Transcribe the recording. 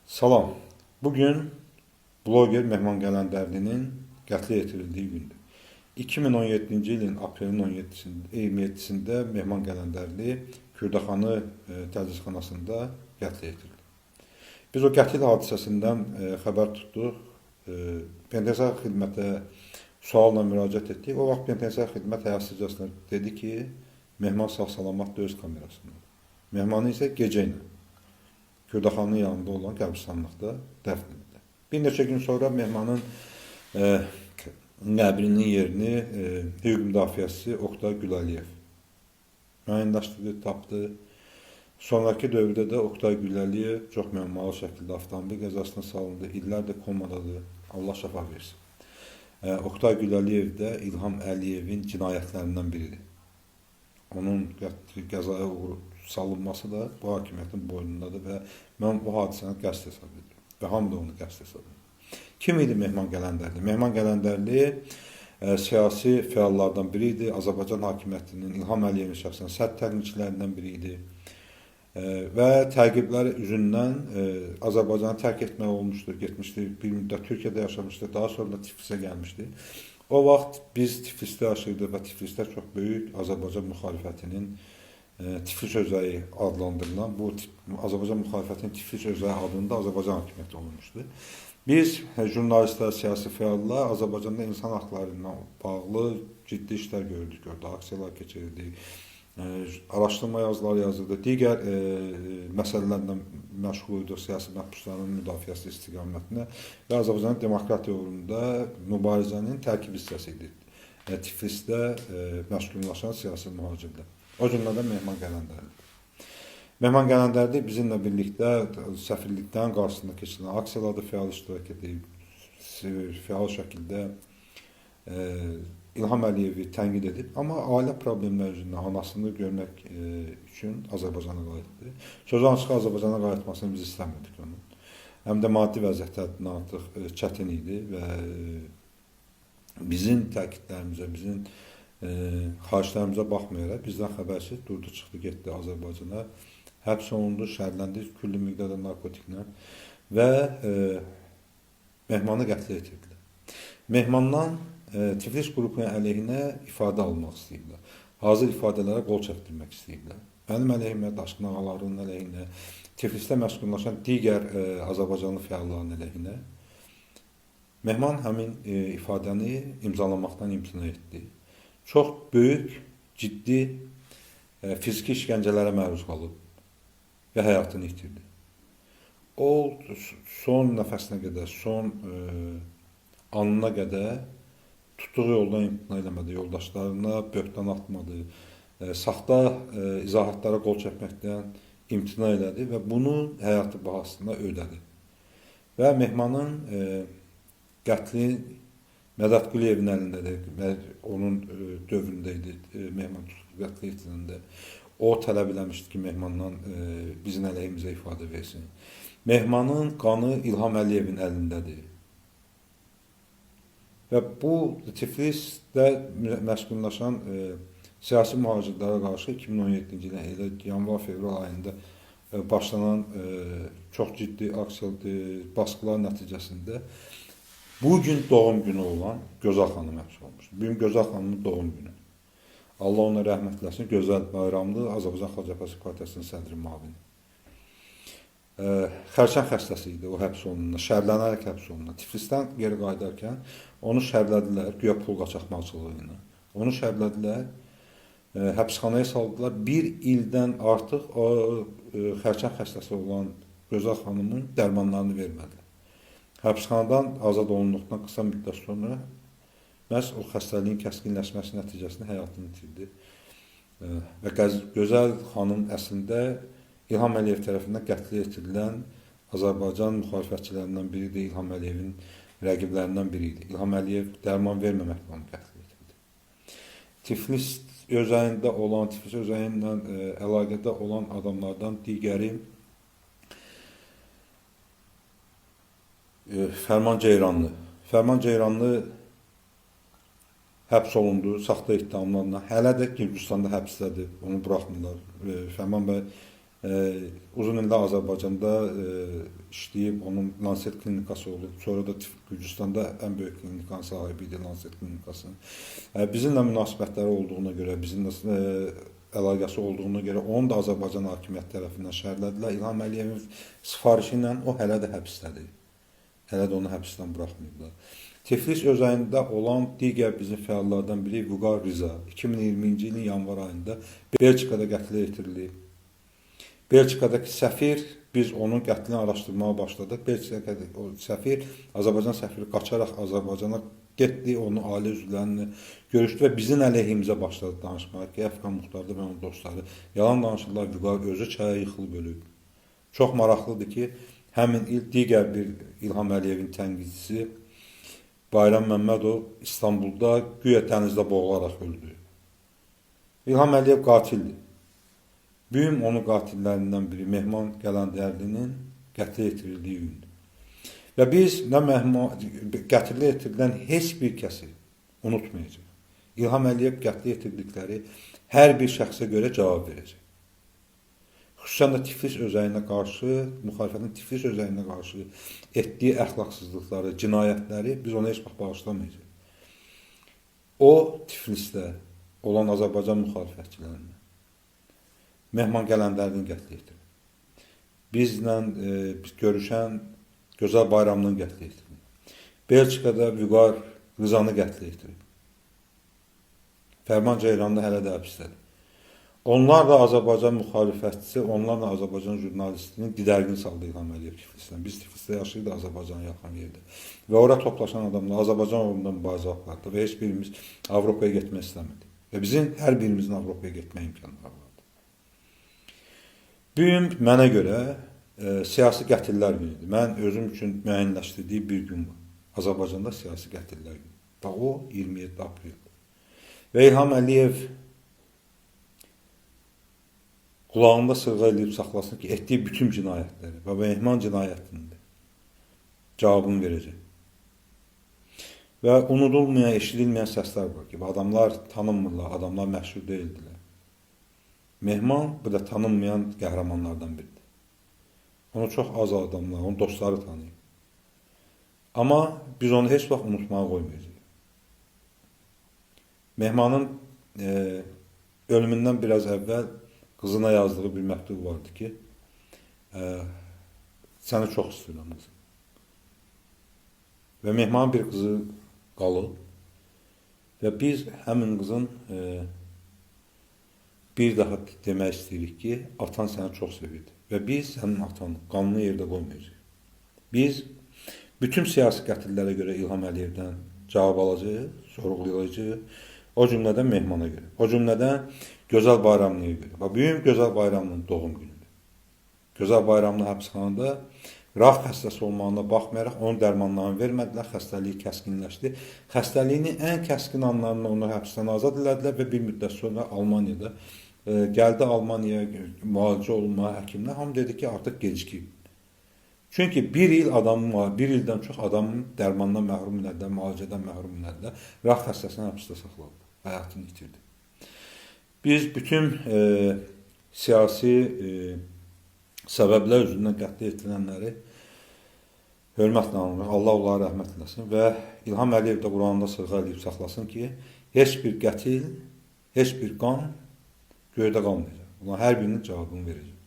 Salam. Bugün bloger Mehman Qələndərlinin qətlə yetirildiyi gündür. 2017-ci ilin aprelin 17-sində, 27-sində Mehman Qələndərli Kürdəxanı təcridxanasında qətlə yetirildi. Biz o qətl hadisəsindən xəbər tutduq. Penitensiar xidmətə sualla müraciət etdik. O vaxt penitensiar xidmət həyasızcasına dedi ki, Mehman sağ-salamatdır, öz kamerasında. Mehmanı isə gecə ilə Kürdəxanın yanında olan qəbristanlıqda dəfn edildilər. Bir neçə gün sonra Mehmanın qəbrinin yerini hüquq müdafiəçisi Oqtay Güləliyev müəyyənləşdirdi, tapdı. Sonrakı dövrdə də Oqtay Güləliyev çox müəmmalı şəkildə avtomobil qəzasına salındı. İllərdir komadadır. Allah şəfa versin. Oqtay Güləliyev də İlham Əliyevin cinayətlərindən biridir. Onun qəzaya salınması da bu hakimiyyətin boynundadır və mən o hadisəni qəsd hesab edirəm. Və hamı da onu qəsd hesab edir. Kim idi Mehman Qələndərli? Mehman Qələndərli siyasi fəallardan biri idi. Azərbaycan hakimiyyətinin, İlham Əliyevin şəxsən sərt tənqidçilərindən biri idi. Və təqiblər üzündən Azərbaycanı tərk etməli olmuşdur, getmişdi, bir müddət Türkiyədə yaşamışdı, daha sonra da Tiflisə gəlmişdi. O vaxt biz Tiflisdə yaşayırdıq və Tiflisdə çox böyük Azərbaycan müxalifətinin Tiflis özəyi adlandırılan bu Azərbaycan müxalifətinin Tiflis özəyi adında Azərbaycan hakimiyyəti olunmuşdu. Biz jurnalistlər, siyasi fəallar Azərbaycanda insan haqları ilə bağlı ciddi işlər görürdük, orada aksiyalar keçirirdik, araşdırma yazıları yazırdı, digər məsələlərlə məşğul idik, siyasi məhbusların müdafiəsi istiqamətində və Azərbaycanın demokratiya uğrunda mübarizənin tərkib hissəsi idi. Tiflisdə məskunlaşan siyasi mühacirlər. O cümlədən Mehman Qələndərli. Mehman Qələndərli bizimlə birlikdə səfirlikdən qarşısında keçirilən aksiyalarda fəal iştirak edib, fəal şəkildə İlham Əliyevi tənqid edib, amma ailə problemləri üzündən anasını görmək üçün Azərbaycana qayıtdı. Sözü açıq, Azərbaycana qayıtmasını biz istəmirdik onun. Həm də maddi vəziyyət həddindən artıq çətin idi və bizim təkidlərimizə, bizim xahişlərimizə baxmayaraq bizdən xəbərsiz durdu, çıxdı, getdi Azərbaycana. Həbs olundu, şərləndi külli miqdarda narkotiklə və Mehmanı qətlə yetirdilər. Mehmandan Tiflis qrupunun əleyhinə ifadə almaq istəyiblər. Hazır ifadələrə qol çəkdirmək istəyiblər. Mənim əleyhimə, Daşqın ağalarının əleyhinə, Tiflisdə məskunlaşan digər Azərbaycanlı fəalların əleyhinə. Mehman həmin ifadəni imzalamaqdan imtina etdi. Çox böyük, ciddi fiziki işgəncələrə məruz qalıb və həyatını itirdi. O son nəfəsinə qədər, son anına qədər tutduğu yoldan imtina eləmədi, yoldaşlarına böhtan atmadı, saxta izahatlara qol çəkməkdən imtina elədi və bunu həyatı bahasına ödədi. Və Mehmanın qətli Mədət Quliyevin əlindədir və onun dövründə idi Mehman tutulub qətlə yetiriləndə. O tələb eləmişdi ki, Mehmandan bizim əleyhimizə ifadə versin. Mehmanın qanı İlham Əliyevin əlindədir. Və bu Tiflisdə məskunlaşan siyasi mühacirlərə qarşı 2017-ci ilin elə yanvar-fevral ayında başlanan çox ciddi aksiya, baskılar nəticəsində bu gün doğum günü olan Gözəl xanım həbs olmuşdur. Bu gün Gözəl xanımın doğum günü. Allah ona rəhmət eləsin. Gözəl Bayramlı, Azərbaycan Xalq Cəbhəsi Partiyasının sədri müavini. Xərçəng xəstəsi idi o həbs olunanda, şərlənərək həbs olundu. Tiflisdən geri qayıdarkən onu şərlədilər, güya pul qaçaqmalçılığı ilə. Onu şərlədilər, həbsxanaya saldılar. Bir ildən artıq o xərçəng xəstəsi olan Gözəl xanımın dərmanlarını vermədilər. Həbsxanadan azad olunduqdan qısa müddət sonra məhz o xəstəliyin kəskinləşməsi nəticəsində həyatını itirdi. Və Gözəl xanım əslində İlham Əliyev tərəfindən qətlə yetirilən Azərbaycan müxalifətçilərindən biri də İlham Əliyevin rəqiblərindən biri idi. İlham Əliyev dərman verməməklə onu qətlə yetirdi. Tiflis özəyində olan, Tiflis özəyi ilə əlaqədə olan adamlardan digəri Fərman Ceyranlı. Fərman Ceyranlı Həbs olundu saxta ittihamlarla. Hələ də Gürcüstanda həbsdədir. Onu buraxmırlar. Fərman bəy uzun illər Azərbaycanda işləyib, onun Lancet klinikası olub. Sonra da Gürcüstanda ən böyük klinikanın sahibi idi, Lancet klinikasının. Bizimlə münasibətləri olduğuna görə, bizimlə əlaqəsi olduğuna görə onu da Azərbaycan hakimiyyəti tərəfindən şərhlədilər. İlham Əliyevin sifarişi ilə o hələ də həbsdədir. Hələ də onu həbsdən buraxmayıblar. Tiflis özəyində olan digər bizim fəallardan biri Vüqar Riza 2020-ci ilin yanvar ayında Belçikada qətlə yetirilib. Belçikadakı səfir, biz onun qətlini araşdırmağa başladıq. Belçikadakı o səfir, Azərbaycan səfiri qaçaraq Azərbaycana getdi, onun ailə üzvlərini görüşdü və bizim əleyhimizə başladı danışmağa ki, Əfqan Muxtarlı və onun dostları yalan danışırlar, Vüqar özü çaya yıxılıb ölüb. Çox maraqlıdır ki, həmin il digər bir İlham Əliyevin tənqidçisi Bayram Məmmədov İstanbulda güya dənizdə boğularaq öldü. İlham Əliyev qatildir. Bu gün onun qatillərindən biri Mehman Qələndərlinin qətlə yetirildiyi gündür. Və biz nə Mehman qətlə yetirilən heç bir kəsi unutmayacağıq. İlham Əliyev qətlə yetirdikləri hər bir şəxsə görə cavab verəcək. Xüsusən də Tiflis özəyinə qarşı, müxalifətin Tiflis özəyinə qarşı etdiyi əxlaqsızlıqları, cinayətləri biz ona heç vaxt bağışlamayacağıq. O Tiflisdə olan Azərbaycan müxalifətçilərini, Mehman Qələndərlinin qətlə yetirib. Bizlə biz görüşən Gözəl Bayramlının qətlə yetirib. Belçikada Vüqar Rızanı qətlə yetirib. Fərman Ceyranlı hələ də həbsdədir. Onlar da Azərbaycan müxalifətçisi, onlar da Azərbaycan jurnalistinin didərgin saldı İlham Əliyev Tiflisdən. Biz Tiflisdə yaşayırdıq, Azərbaycana yaxın yerdə. Və ora toplaşan adamlar Azərbaycan uğrunda mübarizə apardı və heç birimiz Avropaya getmək istəmirdik. Və bizim hər birimizin Avropaya getmək imkanları vardı. Bu gün mənə görə siyasi qətillər günüdür. Mən özüm üçün müəyyənləşdirdiyi bir gün var. Azərbaycanda siyasi qətillər günü. Və o 27 apreldir. Və İlham Əliyev qulağında sırğa eləyib saxlasın ki, etdiyi bütün cinayətləri və Mehman cinayətində cavabını verəcək. Və unudulmayan, eşidilməyən səslər var ki, adamlar tanınmırlar, adamlar məşhur deyildilər. Mehman bu da tanınmayan qəhrəmanlardan biridir. Onu çox az adamlar, onun dostları tanıyır. Amma biz onu heç vaxt unutmağa qoymayacağıq. Mehmanın ölümündən biraz əvvəl qızına yazdığı bir məktub vardı ki, səni çox istəyirəm qızım. Və Mehmanın bir qızı qalıb və biz həmin qızın bir daha demək istəyirik ki, atan səni çox sevirdi və biz sənin atanı qanlı yerdə qoymayacağıq. Biz bütün siyasi qətillərə görə İlham Əliyevdən cavab alacağıq, sorğulayacağıq. O cümlədən Mehmana görə, o cümlədən Gözəl Bayramlıya görə. Bax, bu gün Gözəl Bayramlının doğum günüdür. Gözəl Bayramlı həbsxanada rak xəstəsi olmağına baxmayaraq onun dərmanlarını vermədilər, xəstəliyi kəskinləşdi. Xəstəliyinin ən kəskin anlarında onu həbsdən azad elədilər və bir müddət sonra Almaniyada gəldi Almaniyaya müalicə olunmağa həkimlər. Hamı dedi ki, artıq gecikib. Çünki bir il adamı, bir ildən çox adamın dərmandan məhrum elədilər, müalicədən məhrum elədilər. Rak xəstəsini həbsdə saxladılar, həyatını itirdi. Biz bütün siyasi səbəblər üzündən qətlə yetirilənləri hörmətlə anırıq. Allah onlara rəhmət eləsin və İlham Əliyev də Quranda sırğa eləyib saxlasın ki, heç bir qətil, heç bir qan göydə qalmayacaq. Bunların hər birinin cavabını verəcək.